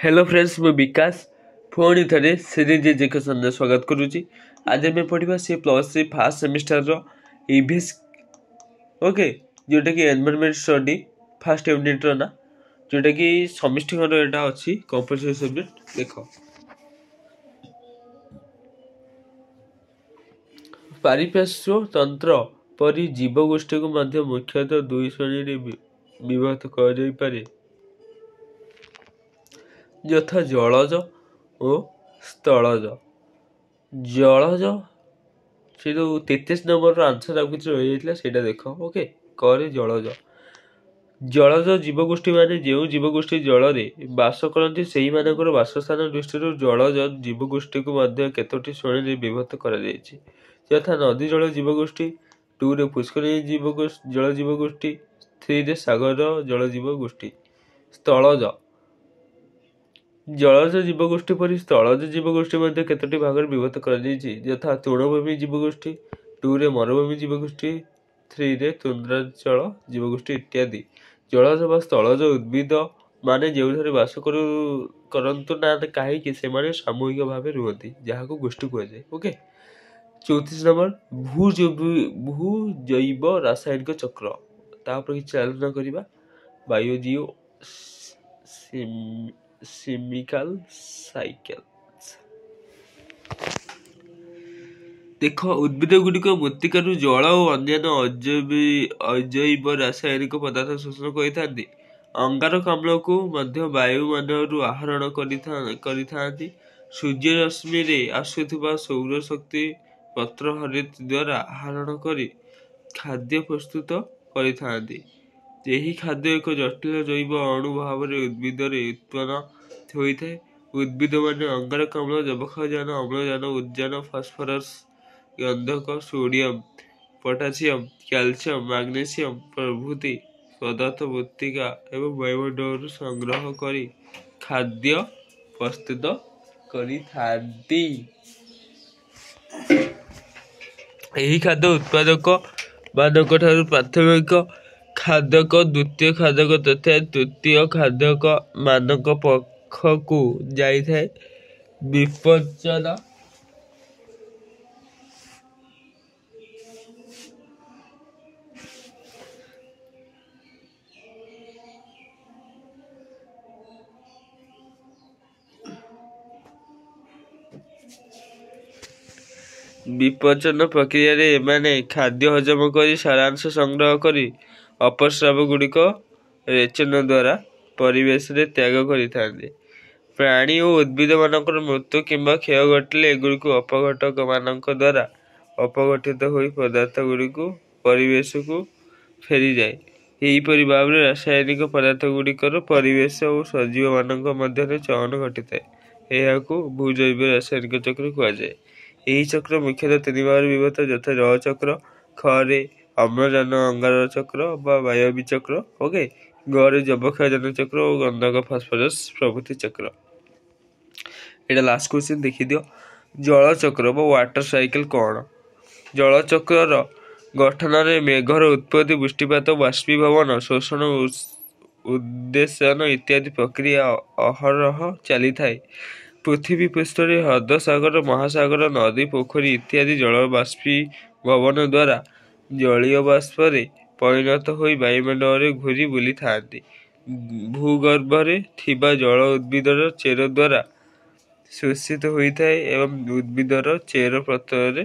Hello friends, ମୁଁ ବିକାଶ ପୁଣି ଥରେ ସିରିଜ୍ ଏଜୁକେସନ୍ରେ ସ୍ୱାଗତ କରୁଛି। ଆଜି ଆମେ ପଢ଼ିବା ସେ +3 ଫାର୍ଷ୍ଟ ସେମିଷ୍ଟାରର ଇଭିଏସ୍, ଓକେ, ଯେଉଁଟାକି ଏନଭାରମେଣ୍ଟ ଷ୍ଟଡି ଫାର୍ଷ୍ଟ ୟୁନିଟ୍ର ନା, ଯେଉଁଟାକି ସମସ୍ତଙ୍କର ଏଇଟା ଅଛି କମ୍ପଲସରି ସବଜେକ୍ଟ। ଦେଖ, ପାରିପାର୍ଶ୍ୱ ତନ୍ତ୍ର ପରି ଜୀବଗୋଷ୍ଠୀକୁ ମଧ୍ୟ ମୁଖ୍ୟତଃ ଦୁଇ ଶ୍ରେଣୀରେ ବିଭକ୍ତ କରାଯାଇପାରେ, ଯଥା ଜଳଜ ଓ ସ୍ଥଳଜ। ଜଳଜ ସେ ଯେଉଁ 33 ନମ୍ବରର ଆନ୍ସର ଆଉ କିଛି ରହିଯାଇଥିଲା, ସେଇଟା ଦେଖ। ଓକେ, କରେ ଜଳଜ। ଜଳଜ ଜୀବଗୋଷ୍ଠୀ ମାନେ ଯେଉଁ ଜୀବଗୋଷ୍ଠୀ ଜଳରେ ବାସ କରନ୍ତି, ସେହିମାନଙ୍କର ବାସସ୍ଥାନ ଦୃଷ୍ଟିରୁ ଜଳଜ ଜୀବଗୋଷ୍ଠୀକୁ ମଧ୍ୟ କେତୋଟି ଶ୍ରେଣୀରେ ବିଭକ୍ତ କରାଯାଇଛି, ଯଥା ନଦୀ ଜଳ ଜୀବଗୋଷ୍ଠୀ, 2ରେ ପୁଷ୍କରିଣୀ ଜୀବ ଜଳ ଜୀବଗୋଷ୍ଠୀ, 3ରେ ସାଗର ଜଳ ଜୀବଗୋଷ୍ଠୀ। ସ୍ଥଳଜ। ଜଳଜ ଜୀବଗୋଷ୍ଠୀ ପରି ସ୍ଥଳଜ ଜୀବଗୋଷ୍ଠୀ ମଧ୍ୟ କେତୋଟି ଭାଗରେ ବିଭକ୍ତ କରାଯାଇଛି, ଯଥା ତୃଣଭୂମି ଜୀବଗୋଷ୍ଠୀ, 2ରେ ମରୁଭୂମି ଜୀବଗୋଷ୍ଠୀ, 3ରେ ତୁନ୍ଦ୍ରାଞ୍ଚଳ ଜୀବଗୋଷ୍ଠୀ ଇତ୍ୟାଦି। ଜଳଜ ବା ସ୍ଥଳଜ ଉଦ୍ଭିଦ ମାନେ ଯେଉଁଠାରେ ବାସ କରନ୍ତୁ ନା କାହିଁକି, ସେମାନେ ସାମୂହିକ ଭାବେ ରୁହନ୍ତି, ଯାହାକୁ ଗୋଷ୍ଠୀ କୁହାଯାଏ। ଓକେ, 34 ନମ୍ବର, ଭୂ ଜୈବ ରାସାୟନିକ ଚକ୍ର, ତାପରେ କିଛି ଆଲୋଚନା କରିବା। ବାୟୋଜିଓ ସିମିକାଲ ସାଇକେଲ୍ସ। ଦେଖ, ଉଦ୍ଭିଦ ଗୁଡ଼ିକ ମୃତ୍ତିକାରୁ ଜଳ ଓ ଅନ୍ୟାନ୍ୟ ଅଜୈବ ରାସାୟନିକ ପଦାର୍ଥ ଶୋଷଣ କରିଥାନ୍ତି। ଅଙ୍ଗାରକାମ୍ଳକୁ ମଧ୍ୟ ବାୟୁମଣ୍ଡଳରୁ ଆହରଣ କରିଥାନ୍ତି। ସୂର୍ଯ୍ୟରଶ୍ମିରେ ଆସୁଥିବା ସୌର ଶକ୍ତି ପତ୍ରହରିତ୍ ଦ୍ୱାରା ଆହରଣ କରି ଖାଦ୍ୟ ପ୍ରସ୍ତୁତ କରିଥାନ୍ତି। ଏହି ଖାଦ୍ୟ ଏକ ଜଟିଳ ଜୈବ ଅଣୁ ଭାବରେ ଉଦ୍ଭିଦରେ ଉତ୍ପନ୍ନ ହୋଇଥାଏ। ଉଦ୍ଭିଦମାନେ ଅଙ୍ଗାରକାମ୍ଳ, ଯବକ୍ଷାରଜାନ, ଅମ୍ଳଜାନ, ଉଦଜାନ, ଫସଫରସ୍, ଗନ୍ଧକ, ସୋଡିୟମ, ପଟାସିୟମ, କ୍ୟାଲସିୟମ, ମାଗ୍ନେସିୟମ ପ୍ରଭୃତି ପଦାର୍ଥ ମୃତ୍ତିକା ଏବଂ ବାୟୁମଣ୍ଡଳରୁ ସଂଗ୍ରହ କରି ଖାଦ୍ୟ ପ୍ରସ୍ତୁତ କରିଥାନ୍ତି। ଏହି ଖାଦ୍ୟ ଉତ୍ପାଦକ ମାନଙ୍କଠାରୁ ପ୍ରାଥମିକ ଖାଦକ, ଦ୍ୱିତୀୟ ଖାଦକ ତଥା ତୃତୀୟ ଖାଦକ ମାନଙ୍କ ପାଖକୁ ଯାଇଥାଏ। ବିପଚନ ପ୍ରକ୍ରିୟାରେ ଏମାନେ ଖାଦ୍ୟ ହଜମ କରି ସାରାଂଶ ସଂଗ୍ରହ କରି ଅପସ୍ରାବ ଗୁଡ଼ିକ ରେଚନ ଦ୍ୱାରା ପରିବେଶରେ ତ୍ୟାଗ କରିଥାନ୍ତି। ପ୍ରାଣୀ ଓ ଉଦ୍ଭିଦମାନଙ୍କର ମୃତ୍ୟୁ କିମ୍ବା କ୍ଷୟ ଘଟିଲେ ଏଗୁଡ଼ିକୁ ଅପଘଟକମାନଙ୍କ ଦ୍ୱାରା ଅପଘଟିତ ହୋଇ ପଦାର୍ଥ ଗୁଡ଼ିକୁ ପରିବେଶକୁ ଫେରିଯାଏ। ଏହିପରି ଭାବରେ ରାସାୟନିକ ପଦାର୍ଥ ଗୁଡ଼ିକର ପରିବେଶ ଓ ସଜୀବମାନଙ୍କ ମଧ୍ୟରେ ଚୟନ ଘଟିଥାଏ। ଏହାକୁ ଭୂଜୈବ ରାସାୟନିକ ଚକ୍ର କୁହାଯାଏ। ଏହି ଚକ୍ର ମୁଖ୍ୟତଃ ତିନି ଭାଗରେ ବିଭକ୍ତ, ଯଥା ଜଳଚକ୍ର, ଖରେ ଅମ୍ଳଜାନ ଅଙ୍ଗାର ଚକ୍ର ବା ବାୟବୀ ଚକ୍ର, ଓକେ, ଗରେ ଯବକ୍ଷାରଜାନ ଚକ୍ର ଓ ଗନ୍ଧକ ଫସଫରସ୍ ପ୍ରଭୃତି ଚକ୍ର। ଏଇଟା ଲାଷ୍ଟ କ୍ୱେଶ୍ଚିନ୍, ଦେଖିଦିଅ। ଜଳଚକ୍ର ବା ୱାଟର ସାଇକେଲ କ'ଣ? ଜଳଚକ୍ରର ଗଠନରେ ମେଘର ଉତ୍ପତ୍ତି, ବୃଷ୍ଟିପାତ, ବାଷ୍ପୀଭବନ, ଶୋଷଣ, ଉଦ୍ବେଷନ ଇତ୍ୟାଦି ପ୍ରକ୍ରିୟା ଅହରହ ଚାଲିଥାଏ। ପୃଥିବୀ ପୃଷ୍ଠରେ ହ୍ରଦ, ସାଗର, ମହାସାଗର, ନଦୀ, ପୋଖରୀ ଇତ୍ୟାଦି ଜଳ ବାଷ୍ପୀଭବନ ଦ୍ୱାରା ଜଳୀୟ ବାଷ୍ପରେ ପରିଣତ ହୋଇ ବାୟୁମଣ୍ଡଳରେ ଘୂରି ବୁଲିଥାନ୍ତି। ଭୂଗର୍ଭରେ ଥିବା ଜଳ ଉଦ୍ଭିଦର ଚେର ଦ୍ୱାରା ଶୋଷିତ ହୋଇଥାଏ ଏବଂ ଉଦ୍ଭିଦର ଚେର ପତ୍ରରେ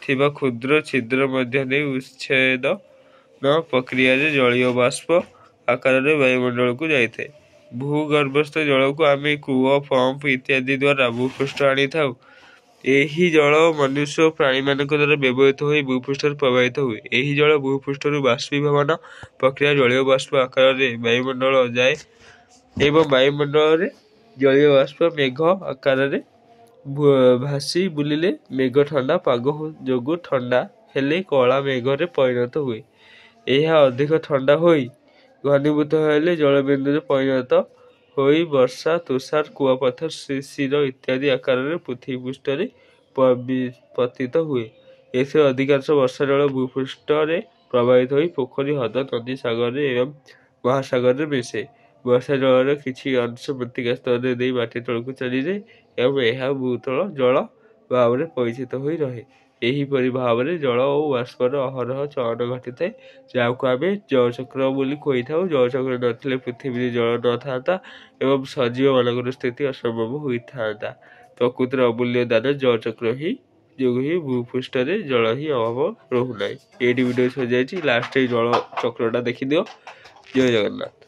ଥିବା କ୍ଷୁଦ୍ର ଛିଦ୍ର ମଧ୍ୟ ଦେଇ ଉଚ୍ଛେଦନ ପ୍ରକ୍ରିୟାରେ ଜଳୀୟ ବାଷ୍ପ ଆକାରରେ ବାୟୁମଣ୍ଡଳକୁ ଯାଇଥାଏ। ଭୂଗର୍ଭସ୍ଥ ଜଳକୁ ଆମେ କୂଅ, ପମ୍ପ ଇତ୍ୟାଦି ଦ୍ୱାରା ଭୂପୃଷ୍ଠ ଆଣିଥାଉ। ଏହି ଜଳ ମନୁଷ୍ୟ ଓ ପ୍ରାଣୀମାନଙ୍କ ଦ୍ୱାରା ବ୍ୟବହୃତ ହୋଇ ଭୂପୃଷ୍ଠରେ ପ୍ରବାହିତ ହୁଏ। ଏହି ଜଳ ଭୂପୃଷ୍ଠରୁ ବାଷ୍ପୀଭବନ ପ୍ରକ୍ରିୟା ଜଳୀୟ ବାଷ୍ପ ଆକାରରେ ବାୟୁମଣ୍ଡଳ ଯାଏ ଏବଂ ବାୟୁମଣ୍ଡଳରେ ଜଳୀୟ ବାଷ୍ପ ମେଘ ଆକାରରେ ଭାସି ବୁଲିଲେ ମେଘ ଥଣ୍ଡା ପାଗ ଯୋଗୁଁ ଥଣ୍ଡା ହେଲେ କଳା ମେଘରେ ପରିଣତ ହୁଏ। ଏହା ଅଧିକ ଥଣ୍ଡା ହୋଇ ଘନୀଭୂତ ହେଲେ ଜଳବିନ୍ଦୁରେ ପରିଣତ ହୋଇ ବର୍ଷା, ତୁଷାର, କୁଆପଥର, ଶିଶିର ଇତ୍ୟାଦି ଆକାରରେ ପୃଥିବୀ ପୃଷ୍ଠରେ ପତିତ ହୁଏ। ଏଥିରେ ଅଧିକାଂଶ ବର୍ଷା ଜଳ ଭୂପୃଷ୍ଠରେ ପ୍ରବାହିତ ହୋଇ ପୋଖରୀ, ହ୍ରଦ, ନଦୀ, ସାଗରରେ ଏବଂ ମହାସାଗରରେ ମିଶେ। ବର୍ଷା ଜଳର କିଛି ଅଂଶ ମୃତ୍ତିକା ସ୍ତରରେ ଦେଇ ମାଟି ତଳକୁ ଚାଲିଯାଏ ଏବଂ ଏହା ଭୂତଳ ଜଳ ଭାବରେ ପରିଚିତ ହୋଇ ରହେ। ଏହିପରି ଭାବରେ ଜଳ ଓ ବାଷ୍ପର ଅହରହ ଚୟନ ଘଟିଥାଏ, ଯାହାକୁ ଆମେ ଜଳଚକ୍ର ବୋଲି କହିଥାଉ। ଜଳଚକ୍ର ନଥିଲେ ପୃଥିବୀରେ ଜଳ ନଥାନ୍ତା ଏବଂ ସଜୀବମାନଙ୍କର ସ୍ଥିତି ଅସମ୍ଭବ ହୋଇଥାନ୍ତା। ପ୍ରକୃତିର ଅମୂଲ୍ୟ ଦାନ ଜଳଚକ୍ର ହିଁ ଯୋଗୁଁ ହିଁ ଭୂପୃଷ୍ଠରେ ଜଳ ହିଁ ଅଭାବ ରହୁନାହିଁ। ଏଇଠି ଭିଡ଼ିଓ ସରିଯାଇଛି। ଲାଷ୍ଟ ଏଇ ଜଳ ଚକ୍ରଟା ଦେଖିଦିଅ। ଜୟ ଜଗନ୍ନାଥ।